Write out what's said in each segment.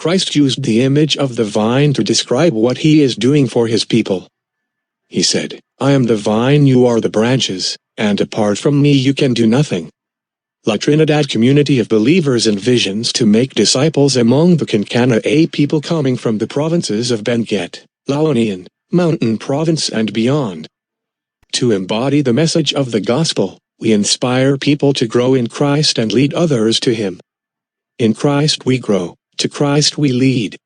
Christ used the image of the vine to describe what he is doing for his people. He said, "I am the vine, you are the branches, and apart from me you can do nothing." La Trinidad Community of Believers envisions to make disciples among the Kinkana'a people coming from the provinces of Benguet, La Union, Mountain Province and beyond. To embody the message of the gospel, we inspire people to grow in Christ and lead others to him. In Christ we grow, to Christ we lead.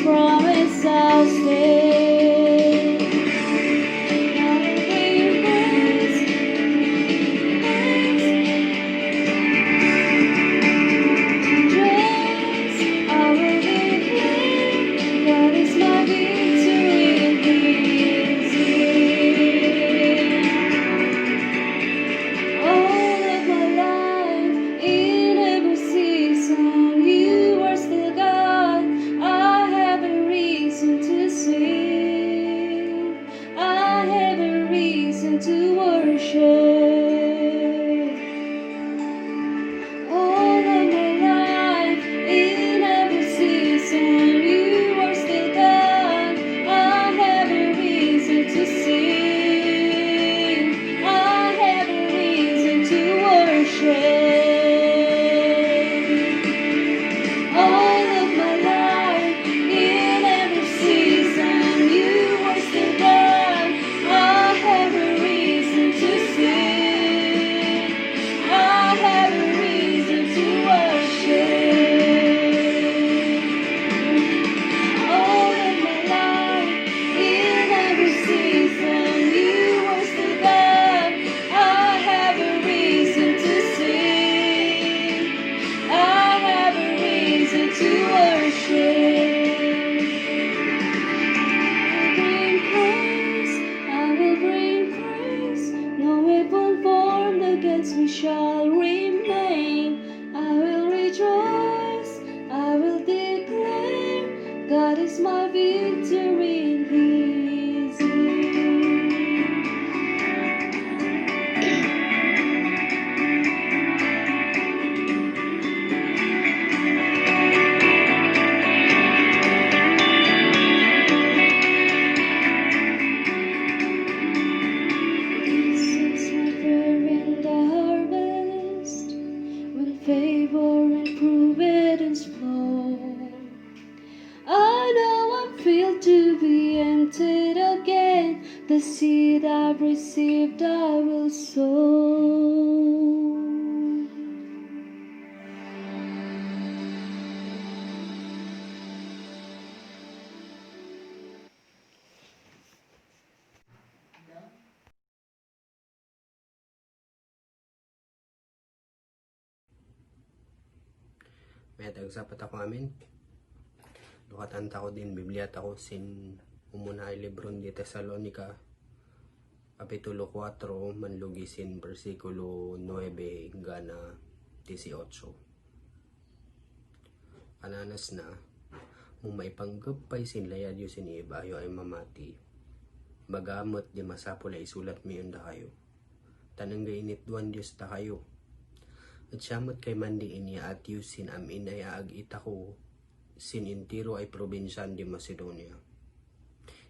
Promise I'll stay. favor and providence flow. I know I feel to be emptied again. The seed I've received I will sow. May tagsapat ako amin. Dukatanta ko din Biblia ako sin umuna ay libron di Tesalonica Kapitulo 4 manlugisin versikulo 9 hingga 18. Ananas na mong maipanggap pa'y sinlayad yu sin ibayo ay mamati. Bagamot di masapula isulat mi unda kayo. Tanang gainit duan Diyos ta kayo. At siyamot kay mandi inya at yu sin amin ay aagita ko sin intiro ay probinsyan di Macedonia.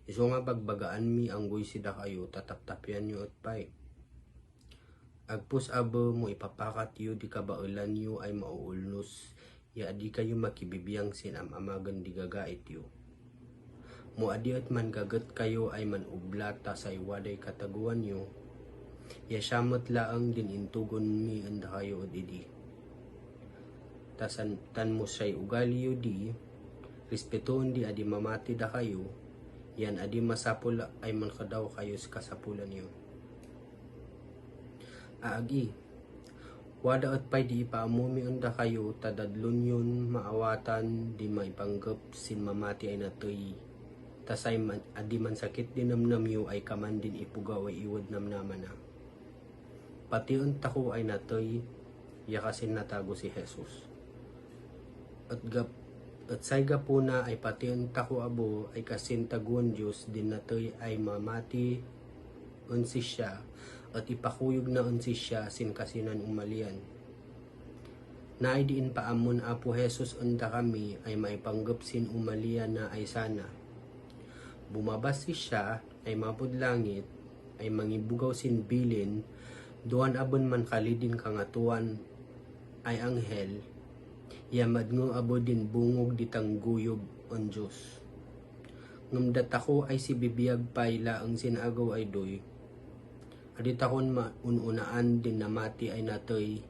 Iso nga pagbagaan mi anggoy sida kayo tataptapyan yu at pay. Agpus abo mo ipapakat yu di kabailan yu ay mauulnos ya di kayo makibibiyang sin amagan di gagait yu. Mo adi at man gagat kayo ay manublata sa iwaday kataguan yu. Ya siyamot laang din intugon mi anda kayo at idi. Tasan tan mo siya'y ugali yu di, respetoon di adi mamati da kayo, yan adi masapula ay mankadaw kayo sa kasapulan yu. Aagi, wada at pa'y di ipaamumi anda kayo, tadadlon yun maawatan di maipanggap sin mamati ay natoy. Tasay man, adi man sakit din namnam yu ay kaman din ipugaw ay iwad namnaman na. Pati unta ko ay natoy, yakasin natago si Jesus. At sayga po na ay pati unta ko abo ay kasin taguan Diyos din natoy ay mamati unsi siya at ipakuyog na unsi siya sin kasinan umalian. Naay diin paamon apo Jesus unta kami ay maipanggap sin umalian na ay sana. Bumabas si siya ay mapudlangit ay mangibugaw sin bilin duan abon man kalidin kangatuan ay anghel yamad ngo abo din bungog ditang guyog on Diyos. Ngamdat ako ay si bibiyag payla ang sinagaw ay doy. Adit akon ununaan din namati ay natoy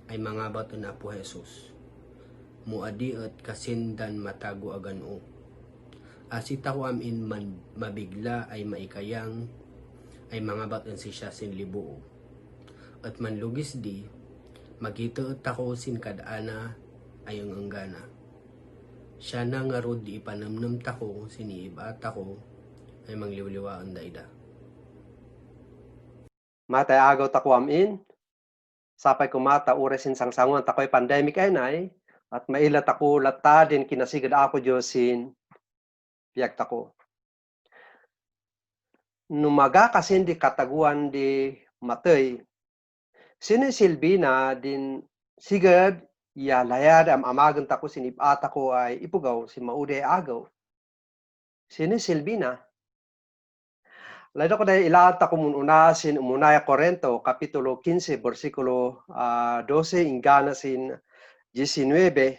ay mga bato na po Jesus. Muadi at kasindan matago agano. Asit ako amin man mabigla ay maikayang ay mga baton si siya sin libuo. At manlugis di, magitoot ako sin kadana ayong anggana. Siya na nga rod di ipanamnam tako, siniibat ako, ay mangliwliwaan daida. Matay agaw tako amin, sapay kumata uresin sangsangon tako'y pandemic ay nay, at mailat ako lata din kinasigad ako Diyosin, piyak tako. Numaga kasin di kataguan di matay, sinisilbi na din sigad ya layad am amagan tako sinibata ko ay ipugaw si mauday agaw. Sinisilbi na. Lalo ko dahil ilahat ako muna sin umunaya Korento, Kapitulo 15, versikulo 12, ingana sin 19.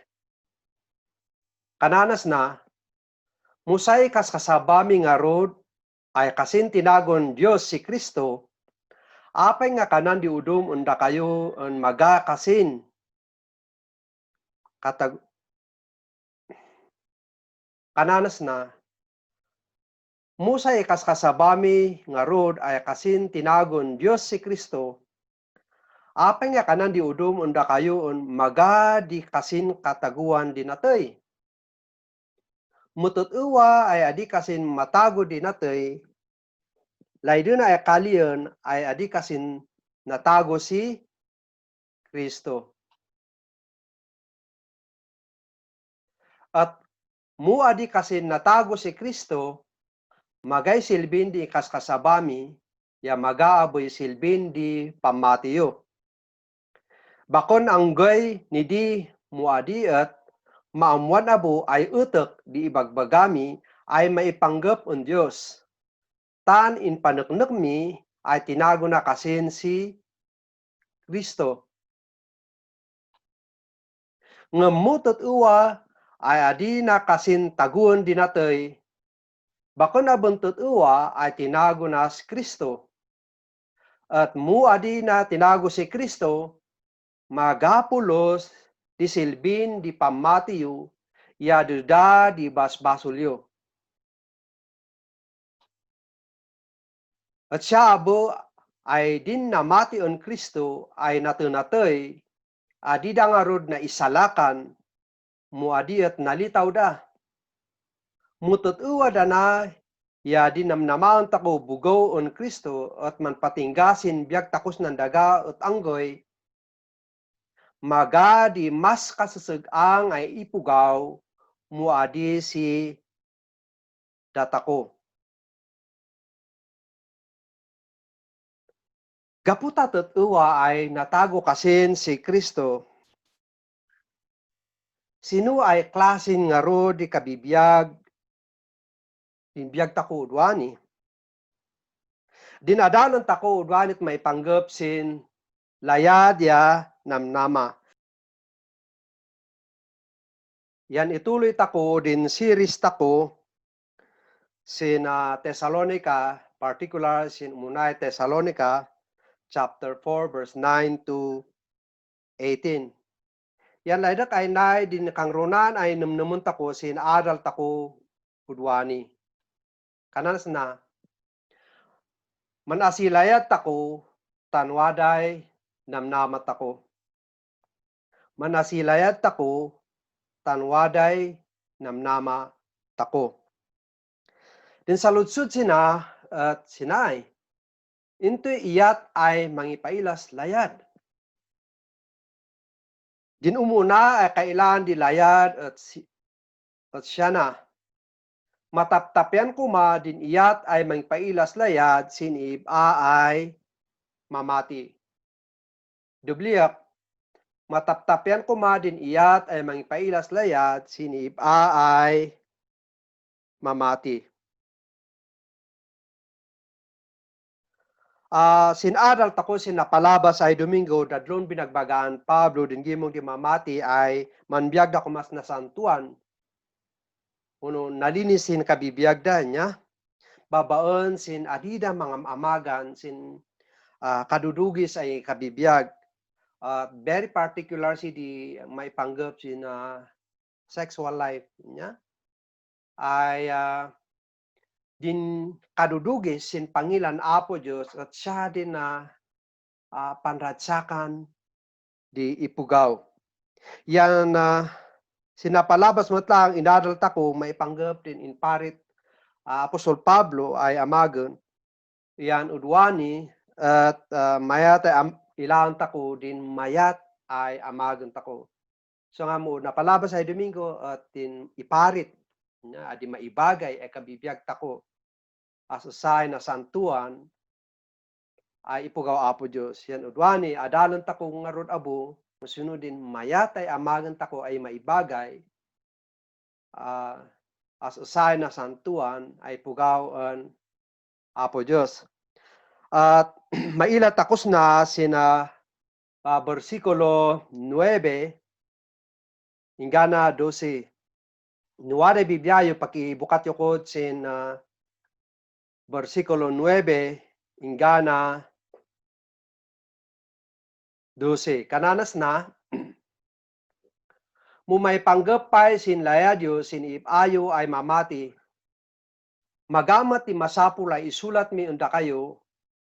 Kananas na, musay kas kasabami nga rod, ay kasin tinagon Diyos si Kristo, apay nga kanan di udum unda kayo ang maga kasin. Kananas na, musay kas kasabami nga rod ay kasin tinagon Diyos si Kristo, apay nga kanan di udum unda kayo on maga di kasin kataguan di natay. Mututuwa ay adi kasin matago di natay, laydun ay kaliyon ay adi kasin natago si Kristo. At mu adi kasin natago si Kristo, magay silbin di kaskasabami, ya magaaboy silbin di pamatiyo. Bakon ang gay ni di muadi at maamuan abo ay utek di ibagbagami ay maipanggap on Diyos. Tan in panuknuk mi ay tinago na kasin si Kristo. Ngemutot uwa ay adi na kasin taguan dinatoy. Bakon na buntot uwa ay tinago na si Kristo. At mu adi na tinago si Kristo, magapulos di silbin di pamatiyo, yaduda di basbasulyo. At siya abo ay din namati on Kristo ay natunatoy, adi da nga rod na isalakan, mu adi at nalitaw da. Mutot uwa da na, ya di namnamaon tako bugaw on Kristo at manpatinggasin biag takos ng daga at anggoy, maga di mas kasasag-ang ay ipugaw, mu adi si datako. Gaputa at uwa ay natago kasin si Kristo. Sino ay klasin nga ro di kabibiyag, biyag tako udwani. Dinadanon tako udwanit may panggap sin layad ya namnama. Yan ituloy tako din series tako sin Thessalonica, particular sin Unay Thessalonica, chapter 4, verse 9 to 18. Yan laydak ay nay din kang ronan ay namnamun tako sin adal tako udwani. Kanas na, manasilayat tako, tanwaday namnamat tako. Manasilayat tako, tanwaday namnama tako. Din sa lutsud sina at sinay, into iyat ay mangipailas layad. Din umuna ay kailan di layad at siya na. Mataptapyan kuma din iyat ay mangipailas layad, sinib ay mamati. Dubliak, mataptapyan kuma din iyat ay mangipailas layad, sinib ay mamati. Sinadal tako sinapalabas ay Domingo, dadlon binagbagaan Pablo, din gimong di mamati ay manbiyag da kumas na santuan. Uno, nalinisin kabibiyag da niya. Babaon sin adida mga amagan, sin kadudugis ay kabibiyag. Very particular si di may panggap sin sexual life niya. Ay din kadudugis sin pangilan Apo Diyos at siya din na panratsakan di ipugaw. Yan sinapalabas mo lang inadal tako may panggap din in parit Apostol Pablo ay amagon. Yan udwani at mayat ay ilaan tako din mayat ay amagon tako. So nga mo napalabas ay Domingo at din iparit adi maibagay ay kabibiyag tako as usay na santuan ay ipugaw Apo Diyos. Yan udwani adalan tako nga rod abo, sunod din mayat ay amagan tako ay maibagay as usay na santuan ay pugaw an Apo Diyos. At mailat takos na sina versikulo 9 ingana 12. Nuwari Bibliayo pakibukat yukod sin versikulo 9 ingana 12. Kananas na mumay panggapay sin layadyo sin ipayo ay mamati. Magamat ti masapul ay isulat mi unda kayo,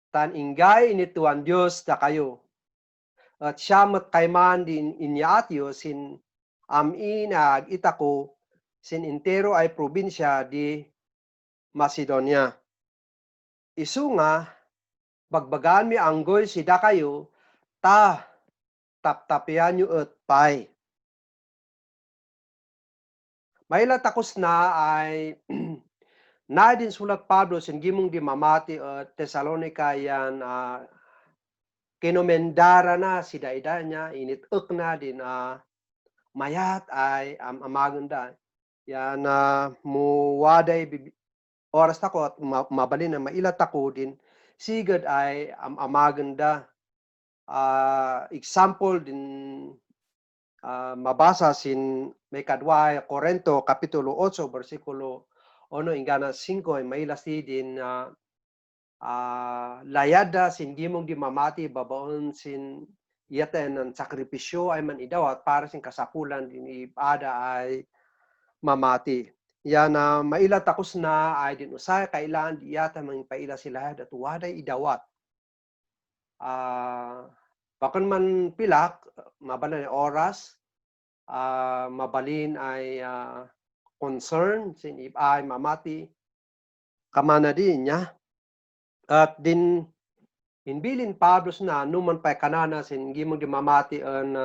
tan ingay inituan Diyos da kayo. At siyamat kayman din inyatyo sin amin ag itako, sin intero ay probinsya di Macedonia. Isu nga, bagbagan mi anggoy sida kayo, taptapian nyo at pay. Maila takos na ay na din sulat Pablo sin gimong di mamati at Thessalonica yan kinomendara na si daida niya, inituk na din mayat ay amaganda. Yan muwaday oras tako at mabalin na mailat ako din sigad ay amaganda. Example din mabasa sin may kadwa Korento kapitulo 8 bersikulo 1 hingga 5 ay mailasi din layada sin gimong di mamati babaon sin iyatan ng sakripisyo ay man idawat para sin kasapulan din ipada ay mamati. Yan maila takos na ay din usay kailan di yata mang paila sila at waday idawat. Bakon man pilak mabalan oras mabalin ay concern sin ay mamati kamana din niya at din inbilin Pablo na numan pa kanana sin gimong di mamati an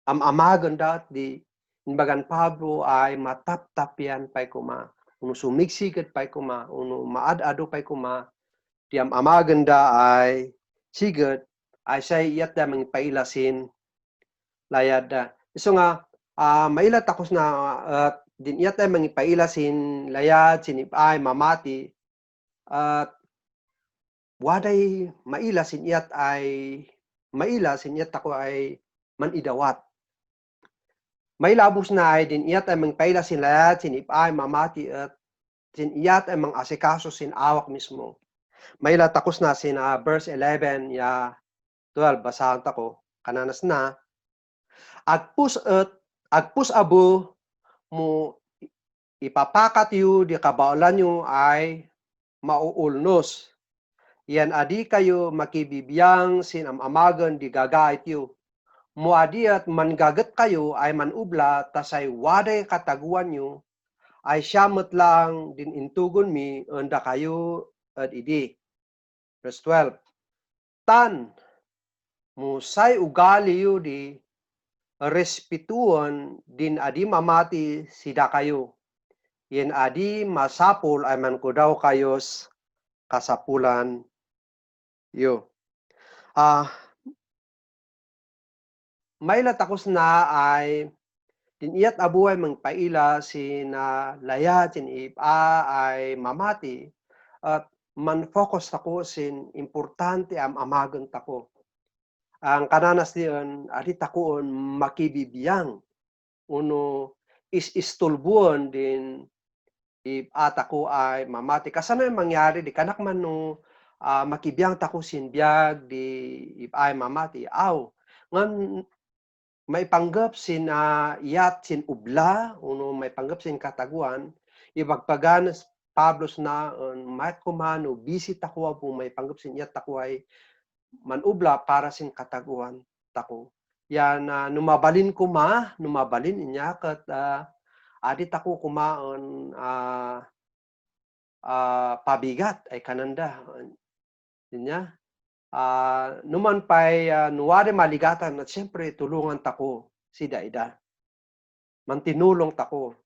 amagan dat di inbagan Pablo ay matap-tapyan pay kuma uno sumigsikat pay kuma uno maad-ado pay kuma di amagan da ay sigat ay say iyat da mang pailasin layad da. So nga maila takos na din iyat da mang pailasin layad sinip ay mamati at waday mailasin iyat ay mailasin iyat ako ay manidawat. May labos na ay din iyat ay mang pailasin layad sinip ay mamati at sin iyat ay mang asikaso sin awak mismo. Maila takos na sin verse 11 ya 12 basahan tako kananas na agpus abo mo ipapakat yu di kabaulan yu ay mauulnos. Yan adi kayo makibibiyang sin amagan di gagait yu. Mo adi at mangagat kayo ay manubla tasay waday kataguan yu ay siyamot lang din intugon mi anda kayo at idi. Verse 12. Tan musay ugali yu di respetuon din adi mamati sida kayo. Yen adi masapul ay mankudaw kayos kasapulan yu. May latakos na ay diniyat abuhay mang paila sin layat sin ay mamati at man-focus tako sin importante amagan tako. Ang kananas diyan, adi takoon makibibiyang uno istulbuan din atako ay mamati. Kasano yung mangyari di kanak man no makibiyang tako sin biyag di ay mamati. Ngan may panggap sin iyat sin ubla uno may panggap sin kataguan ibagpagan Pablo na may kumano visit ako po may panggap sin iyat tako ay manubla para sin kataguan tako. Yan numabalin inya kat adit ako kumaon pabigat ay kananda. Inya numan pay nuwari maligatan at siyempre tulungan tako si Daida. Mantinulong tako.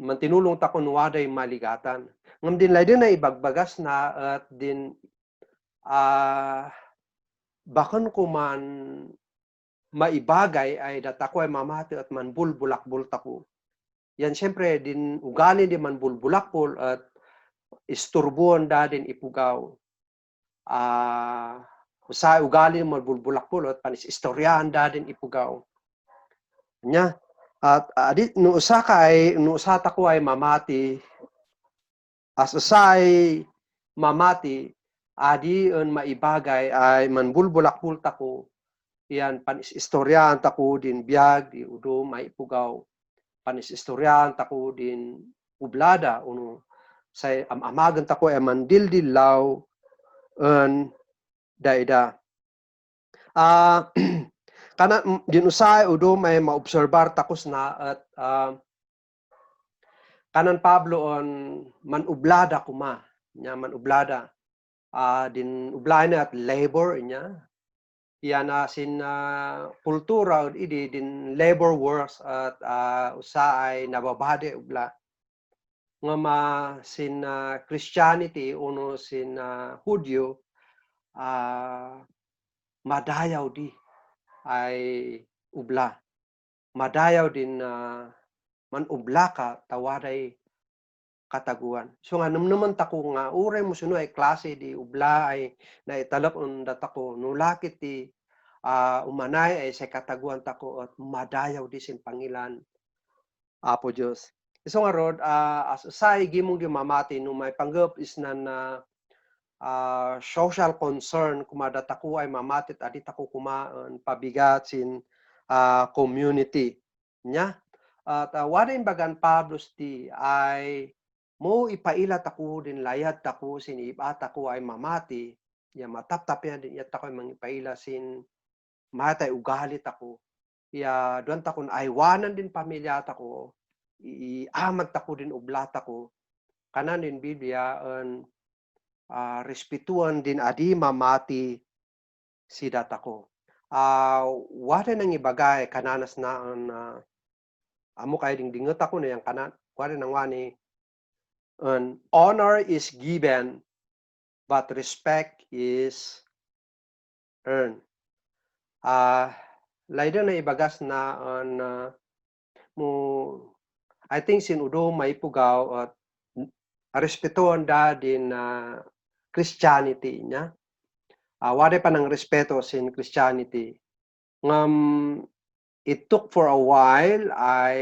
Mantinulong tako nuwaday maligatan. Ngam din lay din na ibagbagas na at din bakon ko man maibagay ay datako ay mamati at manbulbulakbul tako. Yan siyempre din ugali din manbulbulakbul at isturbuan da din ipugaw. Sa ugali mo bulbulakpul at panis istoryahan da din ipugaw. Nya at adit no usata ko ay mamati as usay mamati adi on maibagay ay manbulbulakpul tako yan panis istoryahan tako din biag di udo maipugaw panis istoryahan tako din ublada uno say amagan tako ay mandildilaw Daida. Kana din usay udo may maobserbar takos na at kanan Pablo on manublada kuma nya manublada din ublay na at labor nya yan sin kultura idi din labor works at usay nababade ubla nga sin Christianity uno sin Hudyo madayaw di ay ubla. Madayaw din man ubla ka tawaday kataguan. So nga naman tako nga uray mo suno ay klase di ubla ay naitalap on datako nulakit ti umanay ay sa kataguan tako at madayaw di sin pangilan Apo Diyos. So nga rod, as usay gimong mamati no may panggap is na social concern kumada tako ay mamatit adi tako kumaan pabigat sin community nya. At warin bagan Pablos di ay mo ipaila tako din layad tako sin iba tako ay mamati ya mataptap yan din yat tako mangipaila sin matay ugali tako ya doon takon aywanan din pamilya tako iamag tako din ublata ko kanan din Biblia en respetuan din adi mamati si data ko. Wala nang ibagay kananas na an amo kay ding dingot ako na yang kanan wala nang wani an honor is given but respect is earned. Laida na ibagas na an mo I think sinudo may pugaw at respetuan da din Christianity niya. Wala pa ng respeto sin Christianity. It took for a while ay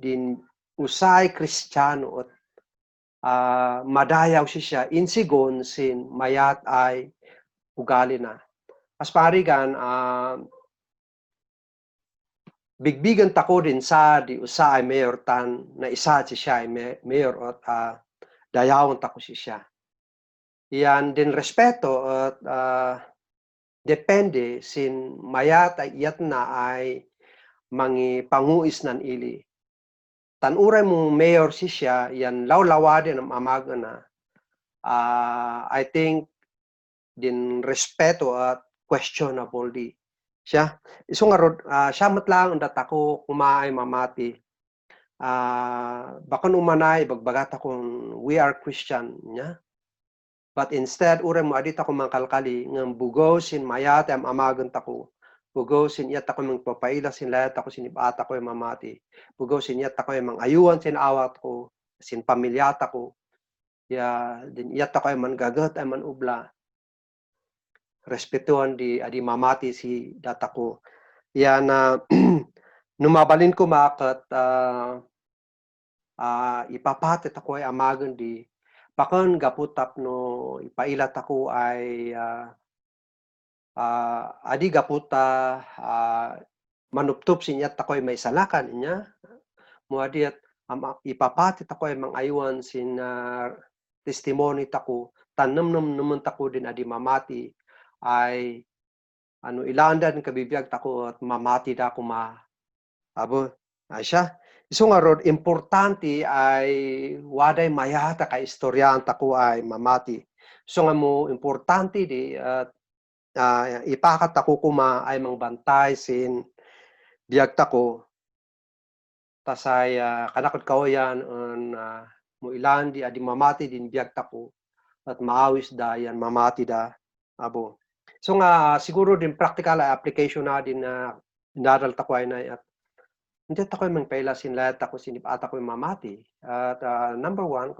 din usay Kristiyano at madayaw siya insigon sin mayat ay ugali na. As parigan, bigbigan tako din sa di usa ay mayor tan na isa siya ay mayor at dayawon tako siya. Yan din respeto at depende sin mayat ay iyat na ay mangi panguis nan ili. Tanuray mo mayor siya, yan lawlawadin ang amaga na. I think din respeto at questionable di siya. Iso nga rod, siya matlang ang datako kumaay mamati. Bakan umanay, bagbagat akong we are Christian niya. But instead, ure mo adit ako mangkalkali, ng bugaw sin mayat ang amagan tako. Bugaw sin iyat ako magpapaila sin layat ako sin ibata ko yung mamati. Bugaw sin iyat ako yung ayuan sin awat ko, sin pamilyata ko. Ya, din iyat ako yung mangagat ay manubla. Respetuan di adi mamati si data ko. Yan na numabalin ko makat ipapatit ako ay amagan di bakon gaputap no ipailat ako ay adi gaputa manuptup sinyat ako ay may salakan niya mo adi at ipapatit ako ay mangayuan sin testimony tako tanamnam naman tako din adi mamati ay ilandan kabibiyag tako at mamati da ako abo siya. So nga rod, importante ay waday mayata ka istoryahan tako ay mamati. So nga mo, importante di at ipakat ako kuma ay mangbantay sin biyag tako. Tasay kanakot kawayan mo ilan di adi mamati din biyag tako at maawis da yan mamati da abo. So nga siguro din practical application na din nadal tako ay na at hindi ako yung mangpaila sin lahat ako sinipata ko yung mamati. At number one,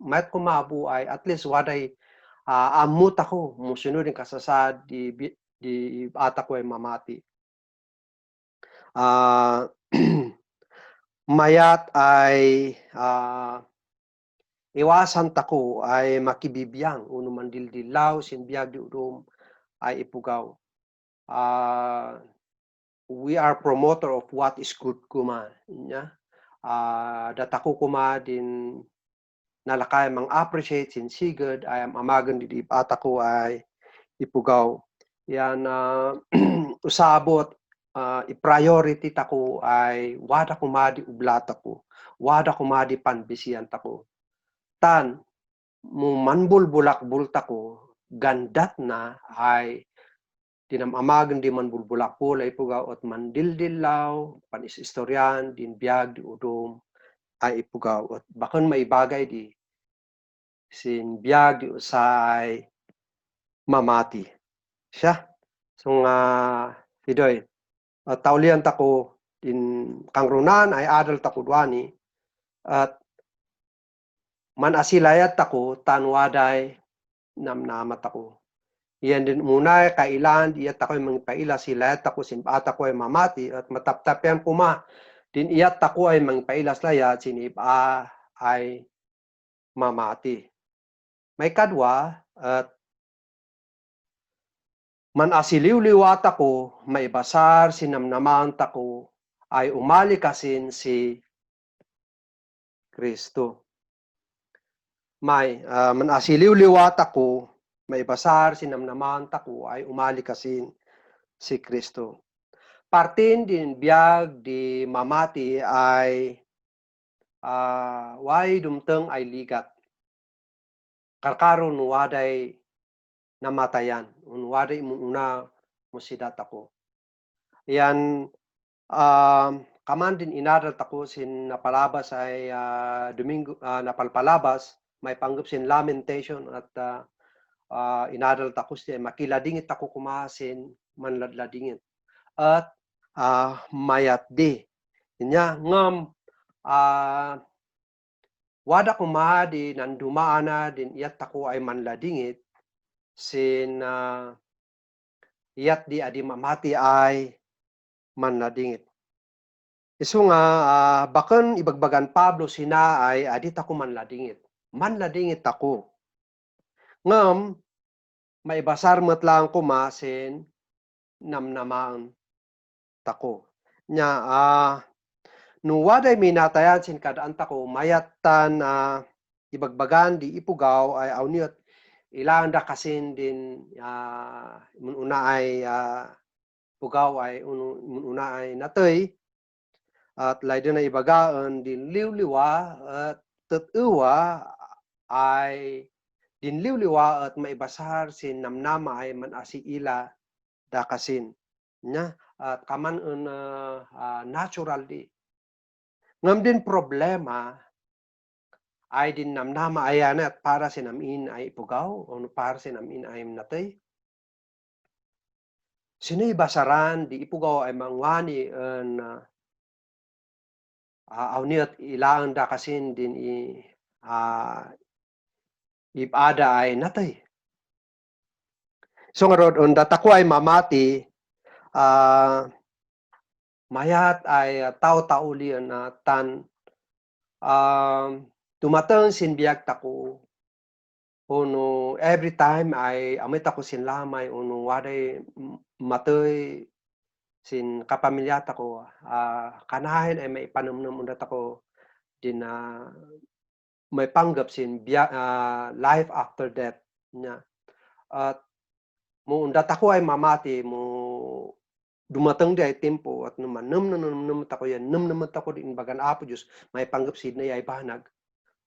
mayat ko maabu ay at least waday amut ako, musunod yung kasasad di ata ko yung mamati. Mayat ay iwasan tako ay makibibiyang, uno mandildilaw, sinbiyag di udom ay ipugaw. We are promoter of what is good kuma niya. Datako kuma din nalakay mang appreciate sin sigad ay amagan di ipata ko ay ipugaw. Yan usabot i-priority tako ay wada kumadi ublata ko. Wada kumadi panbisiyan tako. Tan mo manbulbulak tako gandat na ay tinamamagan di man bulbulak po lay ipugaw at mandildilaw panisistoryan din biyag di udom ay ipugaw at bakon maibagay di sin biyag di usay mamati siya. So nga hidoy taulian tako din kangrunan ay adal tako duani at man asilayat tako tanwaday namnamat ako. Iyan din muna kailan iyat ako mangpaila sila at ako simpata ko ay mamati at mataptapian puma din iyat ako ay mangpailas laya sinipa ay mamati. May kadwa at man asiliw-liwat ako maibasar sinamnaman tako ay umali kasin si Kristo. Man asiliw-liwat ako maibasar sinamnaman tako ay umali kasin si Kristo. Partin din biag di mamati ay way dumteng ay ligat. Karkaron waday namatayan. Waday una musidat ako. Yan, kaman din inaral tako sin napalabas ay Domingo, napalpalabas, may panggap sin lamentation at inaral tako siya, makiladingit ako kumasin, manladladingit. At mayat di. Inya, ngam, wada kumadi nan dumaana din iyat ako ay manladingit, sin iyat di adi mamati ay manladingit. Isu nga baken ibagbagan Pablo sina ay adit ako manladingit. Manladingit ako. Ngam maibasar met lang ko masin namnamaan tako. Nya no waday minatayan sin kadaan tako mayatan ibagbagan di ipugaw ay awniot ilang da kasin din una ay pugaw ay una ay natay at lain na ibagaan din liwliwa at tatuwa ay din liwliwa at maibasar sin namnama ay manasiila dakasin nya at kaman natural di ngam din problema ay din namnama ayan at para sin namin ay ipugaw o para sin namin ay natay sino ibasaran di ipugaw ay mangwani awniot ilaan da kasin din ibada ay natay. So nga rod, data ko ay mamati, mayat ay tao-taulian na tan tumatang sinbiag tako uno every time ay amit ako sinlamay uno waday matoy sin kapamilya tako kanahin ay may panumnum undat ako din may panggap sin life after death niya. At mo undat ako ay mamati mo dumatang di ay tempo at naman num tako yan tako din bagan apo Diyos may panggap sin na ay banag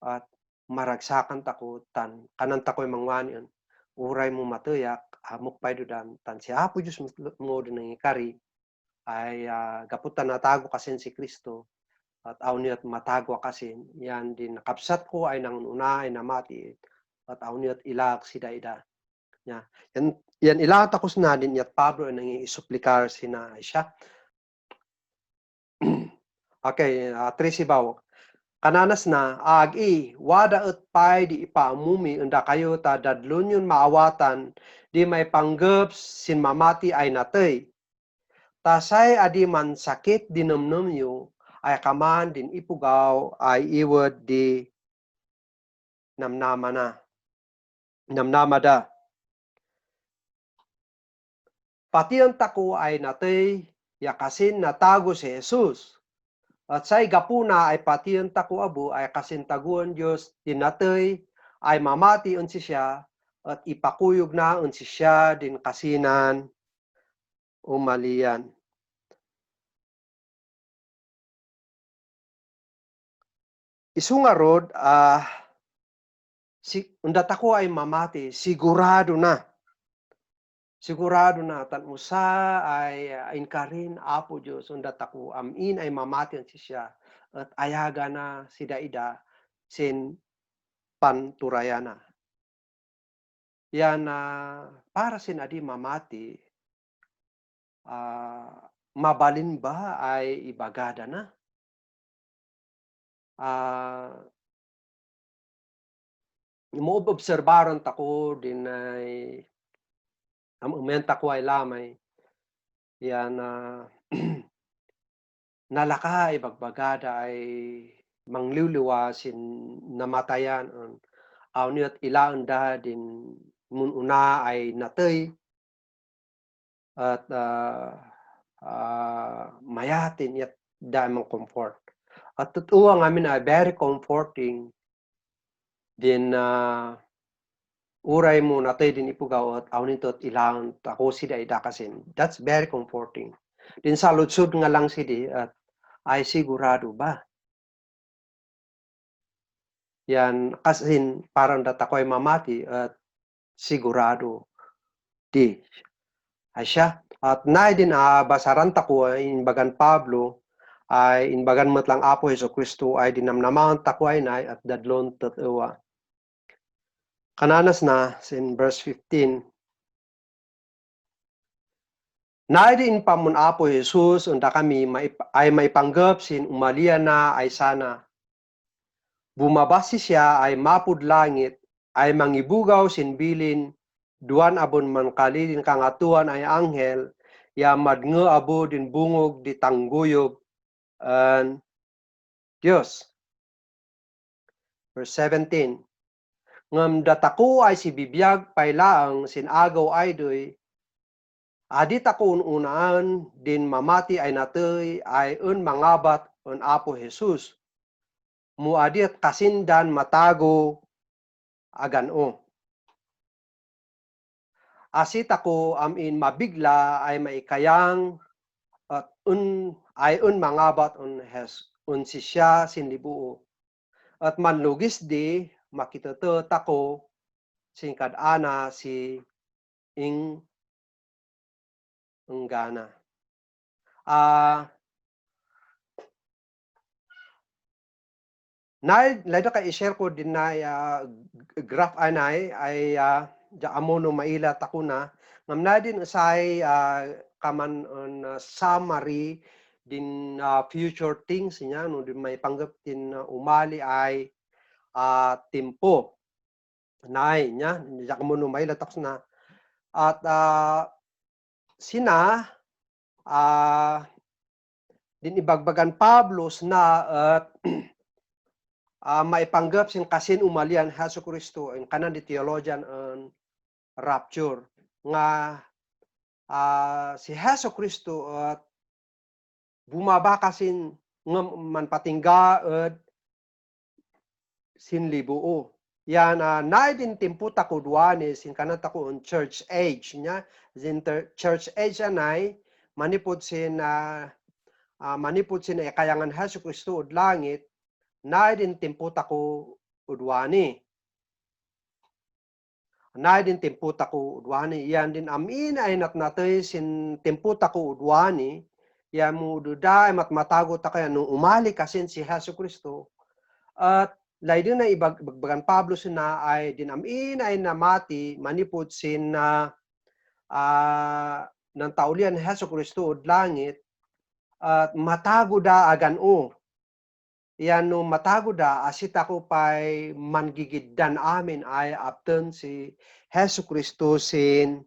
at maragsakan tako tan kanan tako ay mangwanian uray mo matuyak amok pay dudan tan si apo Diyos mo din ng ikari ay gaputan natago kasin si Kristo at awniat matago kasin yan din nakapsat ko ay nang una ay namati at awniat ilak sida-ida nya yan ilat ako na din yat Pablo ay nangiisuplikar sina siya. Okay, trisibaw. Kananas na agi wada et pay di ipaamumi unda kayo ta dadlon yun maawatan di may panggap sin mamati ay natay. Tasay adi man sakit dinamnam yo ay kaman din ipugaw ay iwad di namnama da. Pati ang tako ay natay yakasin natago si Jesus. At say gapuna ay pati ang tako abo ay kasin taguan Diyos tinatay ay mamati unsi siya at ipakuyog na unsi siya din kasinan umalian. Isunga rod undat ako ay mamati sigurado na. Sigurado na tan usa ay inkarin apo Diyos undat ako amin ay mamati unsi siya at ayaga na sida-ida sin panturayana. Yan para sin adi mamati mabalin ba ay ibagada na? Mo obserbaron tako din ay Am umenta ko ay lamay. Yan nalaka ibagbagada ay mangliwliwa sin namatayan awniyat ilaan da din mun una ay natay at mayatin yat damang comfort. At totoo ang amin ay very comforting din uray mo natay din ipugaw at awnin tot ilang ako sida idakasin. That's very comforting. Din sa lutsud nga lang sidi at ay sigurado ba? Yan kasin parang data ko ay mamati at sigurado di. Ay siya. At na din basaran tako inbagan Pablo ay inbagan matlang Apo Hesus Kristo ay dinamnaman tako ay nay at dadlon tatawa. Kananas na in verse 15. Naidin pa mun Apo Jesus unda kami ay maipanggap sin umalia na ay sana. Bumabasi siya ay mapud langit ay mangibugaw sin bilin duan abon man kalilin kang atuan ay anghel ya madnge abo din bungog di tangguyob an Dios. Verse 17. Ngam datako ay si bibiyag pailaang sin agaw ay doy adit ako ununaan din mamati ay natay ay mangabat on Apo Jesus. Muadit kasindan matago agano. Asit ako amin mabigla ay maikayang at ay mangabat on si siya sinlibuo. At manlugis di makitutot ako singkad ana si Gana. Lada ka i-share ko din na graph anay ay amono maila tako na ngam na din usay kaman on summary din future things niya no din may panggap din umali ay tempo nay nya amono maila tako na at sina din ibagbagan Pablos na at maipanggap sin kasin umalian Hesus Kristo ang kanan di theologian on rapture nga si Hesus Kristo at bumaba kasin nga manpatingga at sin libuo. Yan na din tempo tako duane sin kanan tako on church age nya sin church age anay manipod sin kayangan Hesus Kristo od langit na din tempo tako udwani. Na din tempo tako udwani. Yan din amin ay natnatay sin tempo tako udwani. Yan mo duda ay matmatago ta kaya nung umali kasin si Hesus Kristo. At lay din na ibagbagan Pablo sina ay din amin ay namati manipod sin ng taulian Hesus Kristo od langit at matago da agano. Yan no matago da asit ako pa'y mangigiddan amin ay apten si Hesus Kristo sin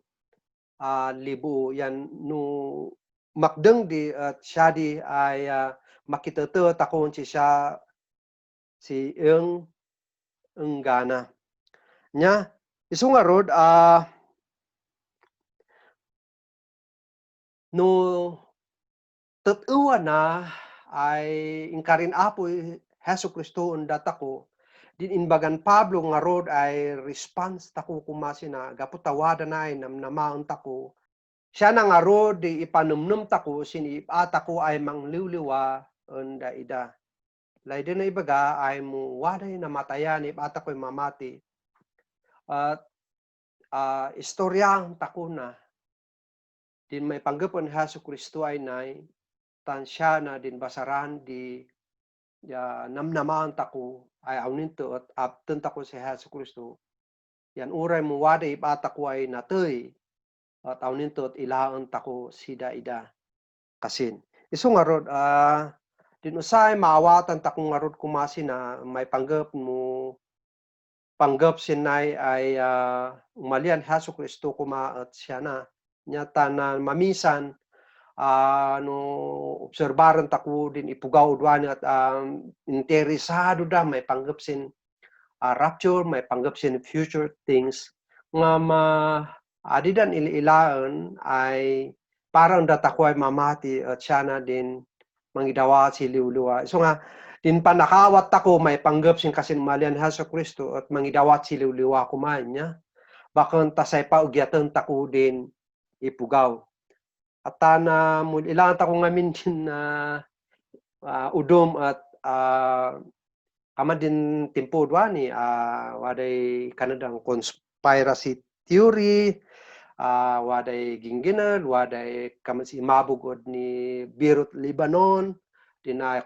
libu. Yan no makdeng di at siya di ay makitutot ako siya si Gana. Nya, iso nga rod no tatuwa na ay ingkarin Apo Hesus Kristo on datako din inbagan Pablo nga rod ay response tako kumasina gaputawada na ay namnamaon tako siya na nga rod di ipanumnum tako sinipata ko ay mangliwliwa on daida lay din na ibaga ay mo waday namatayan ipata ko mamati at istoryang tako na din may panggapon Hesus Kristo ay nay tansya na din basaran di namnamaan tako ay awninto at apten tako si Hesus Kristo. Yan uray mo wada ipata ko ay natay at awninto at ilaan tako sida ida kasin. Iso nga rod din usay maawatan tako nga rod kumasi na may panggap mo panggap sinay ay umalian Hesu Kristo kuma at siya na nyata na mamisan no obserbaran tako din ipugaw udwan at interesado da may panggap sin rapture, may panggap sin future things nga adidan ililaan ay parang datako ay mamati at siya na din mangidawa si liwliwa. So nga din panakawat tako may panggap sin kasin malian Hesu Kristo at mangidawat si liwliwa kumain niya. Bakang tasay pa ugyatan tako din ipugaw. At na ilang tako ngamin din udom at kama din timpo dwani waday kanadang conspiracy theory, waday gingginal, waday kama si mabugod ni Beirut, Lebanon, dinay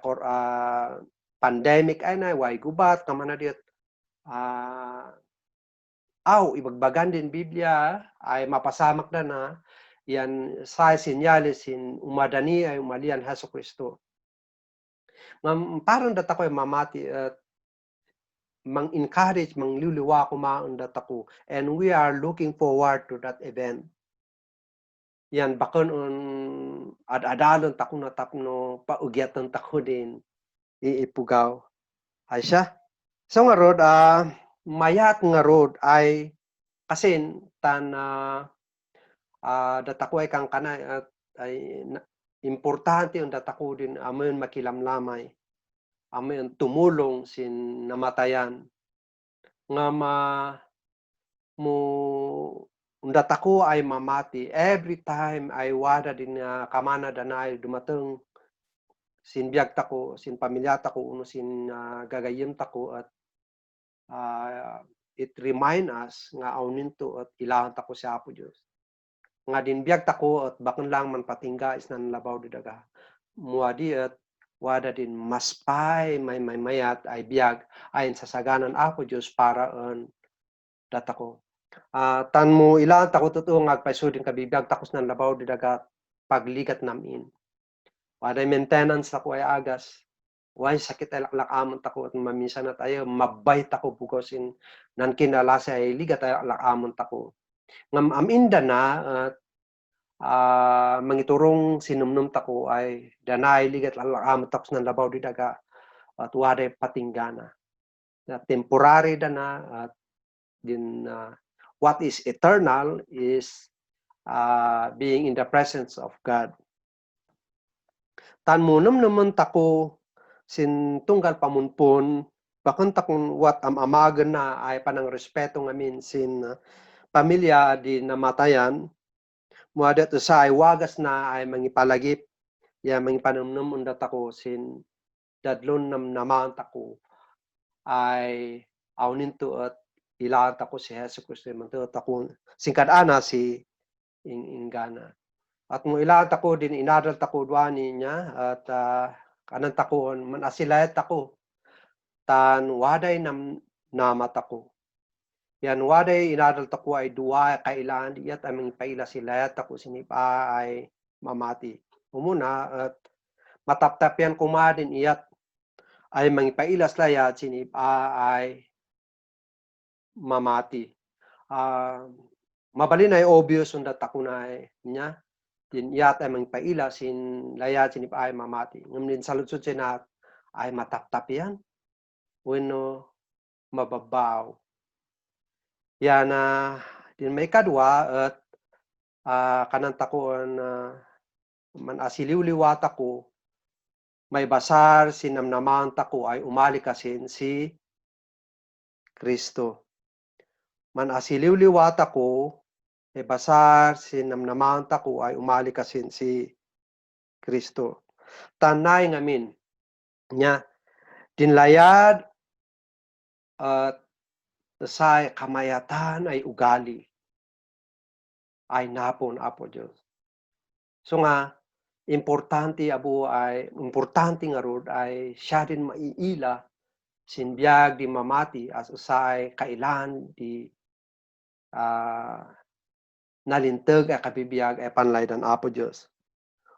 pandemic ay na way gubat kama na diet ibagbagan din Biblia ay mapasamak na yan sa senyales sin umadani ay umalian Hesu Kristo. Parang data ko ay mamati at mang-encourage, mangliliwa ko data ko. And we are looking forward to that event. Yan, bakon adalon tako na tapno paugyatan tako din iipugaw. Ay siya. So nga rod, mayat nga rod ay kasin tan data ko ay kang kanay at ay importante ang data ko din amin makilamlamay. Amin tumulong sin namatayan. Nga data ko ay mamati. Every time ay wada din kamana danay dumateng sin biyag tako, sin pamilya tako, uno sin gagayim tako at it remind us nga awninto at ilahan tako si Apo Diyos. Nga din biyag tako at bakon lang man patingga is nan labaw di daga. Muadi at wada din maspay may mayat ay biyag ayon sa saganan Apo Diyos para data ko. Tan mo ilan tako totoo ngagpaisudin kabibiyag takos nan labaw di daga pagligat namin. Wada maintenance ako ay agas. Way sakit ay lakamon tako at maminsan at ayo mabay tako bugosin nan kinalasa ay ligat ay lakamon tako. Ngam aminda na at mangiturong sinumnum tako ay danay ligat lakamon tako nan labaw di daga at wada patinggana. Na temporary dana at din what is eternal is being in the presence of God. Tan munam naman tako sin tunggal pamunpon bakon takon wat amagan na ay panang respeto ngamin sin pamilya di namatayan muada to sa ay wagas na ay mangipalagip ya mangipanumnum unda tako sin dadlon naman tako ay awninto at ilaan tako si Hesu Kristo manto tako singkad ana si ingana. At mo ilaan tako din inadal tako dwani niya at kanan takoon man asilayat tako tan waday namat ako. Yan waday inadal tako ay duwa kailan iyat aming paila silayat tako sinipa ay mamati. Umuna at mataptapyan kumadin iyat ay mangipailas layat sinipa ay mamati. Mabalin ay obvious undat tako na niya. Din iyat ay mangpaila sin layat sin ay mamati. Ngam din saludsod sinat ay mataptap yan. Weno mababaw. Yan din may kadwa at kanan takoon man asiliw-liwat ako may basar sinamnaman tako ay umali kasin si Kristo. Man asiliw-liwat ako may basar sinamnaman tako ay umali kasin si Kristo. Tanay ngamin nya dinlayad at sa kamayatan ay ugali ay napon Apo Diyos. So nga importante nga rod ay siya din maiila sinbiyag di mamati as usay kailan di nalintag ay kabibiyag ay panlaydan Apo Diyos.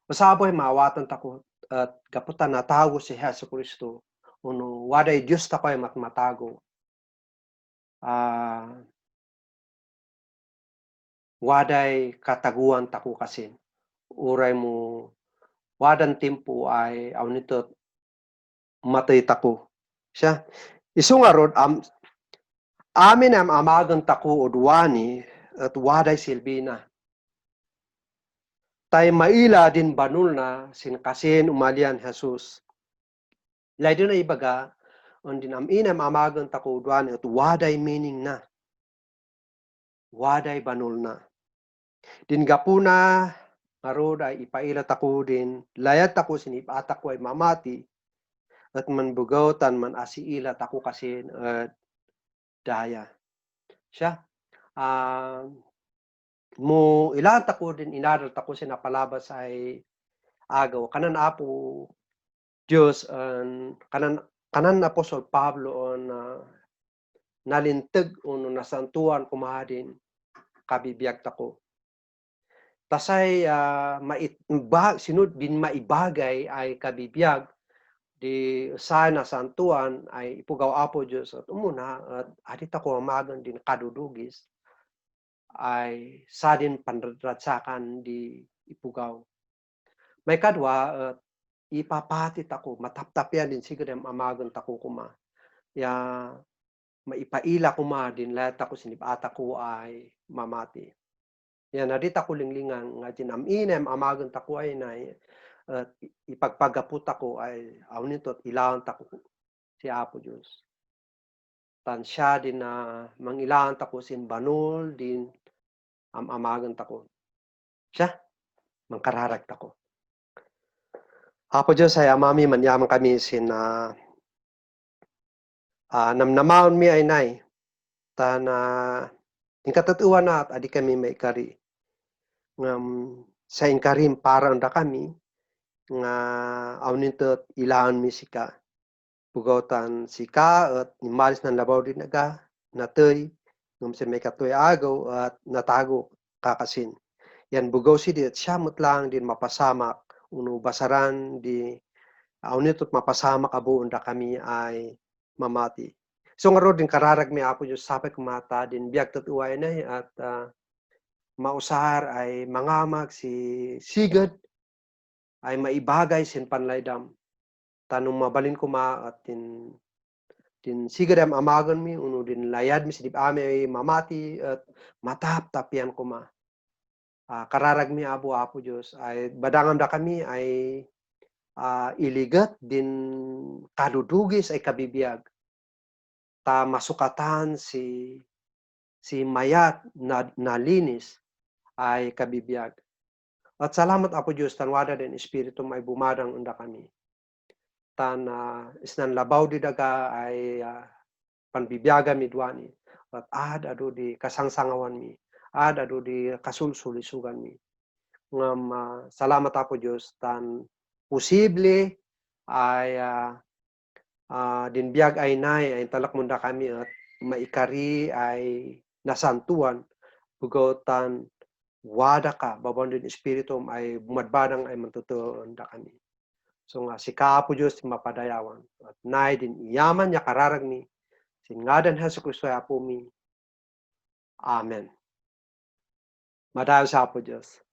Usaboy maawatan tako at kaputan natago si Hesu Kristo uno waday Diyos tako ay matmatago. waday kataguan tako kasin. Uray mo, wadan tempo ay nito matay tako. Siya. Isu nga rod, amin am amagan tako udwani at waday silbina. Tay maila din banul na sinkasin umalian Jesus. Lay din na ibaga, din am amagan tako udwani at waday meaning na. Waday banul na. Din gapuna, marod ay ipailat ako din, layat ako sinipat ako ay mamati, at manbugawtan man asiilat ako kasi daya. Siya, mo ilat ako din, inaral ako sinapalabas ay agaw. Kanan apo Diyos, kanan Apostol Pablo on nalintag o nasantuan kumadin kabibiyag tako. Tasay sinod din maibagay ay kabibiyag di sana santuan ay ipugaw apo Diyos at umuna at adit ako amagan din kadudugis ay sa din panratsakan di ipugaw. May kadwa at ipapatit ako mataptapyan din siguro amagan tako kuma. Ya maipaila kuma din lahat ako sinibata ko ay mamati. Yan, nadita ko linglingan nga tinaminem amagan tako ay na ipagpagaput ako ay nito at ilawan tako si Apo Diyos. Tan siya din na mangilawan tako sin banul din amagan tako. Siya, mangkararag tako. Apo Diyos ay amami manyaman kami sin namnamaon mi ay nay. Tan ingkatatuan na at adi kami may kari. Sa inkarim parang da kami nga nito ilaan mi sika. Pugotan sika at nimalis ng labaw din naga natay ngam sa may katoy agaw at natago kakasin. Yan bugaw si di at siya lang din mapasamak uno basaran di nito mapasamak abuon da kami ay mamati. So nga din kararag mi Apo Diyos sapay kumata din biag tatuway na at mausar ay mangamag si sigad ay maibagay sin panlaydam. Tanong mabalin ko at tin sigad am amagan mi uno din layad mi sidip ame ay mamati at matap-tapian ko kararag mi Apo Diyos ay badangam da kami ay iligat din kadudugis ay kabibiyag. Ta masukatan si mayat na nalinis ay kabibiyag. At salamat Apo Diyos tanwada din Espiritu may bumadang unda kami. Tan isnan labaw di daga ay panbibiyaga mi duani. At ado di kasangsangawan mi. Ado di kasulsulisugan mi. Ngam salamat Apo Diyos tan posible ay din biyag ay nay ay talak munda kami at maikari ay nasantuan bugotan wada ka babon din espiritu ay bumadbadang ay mantutuon da kami. So nga si Kaapo Diyos mapadayawan at nay din iyaman niya kararag mi sin ngadan Hesus Kristo Apo mi. Amen. Madayo sa Apo Diyos.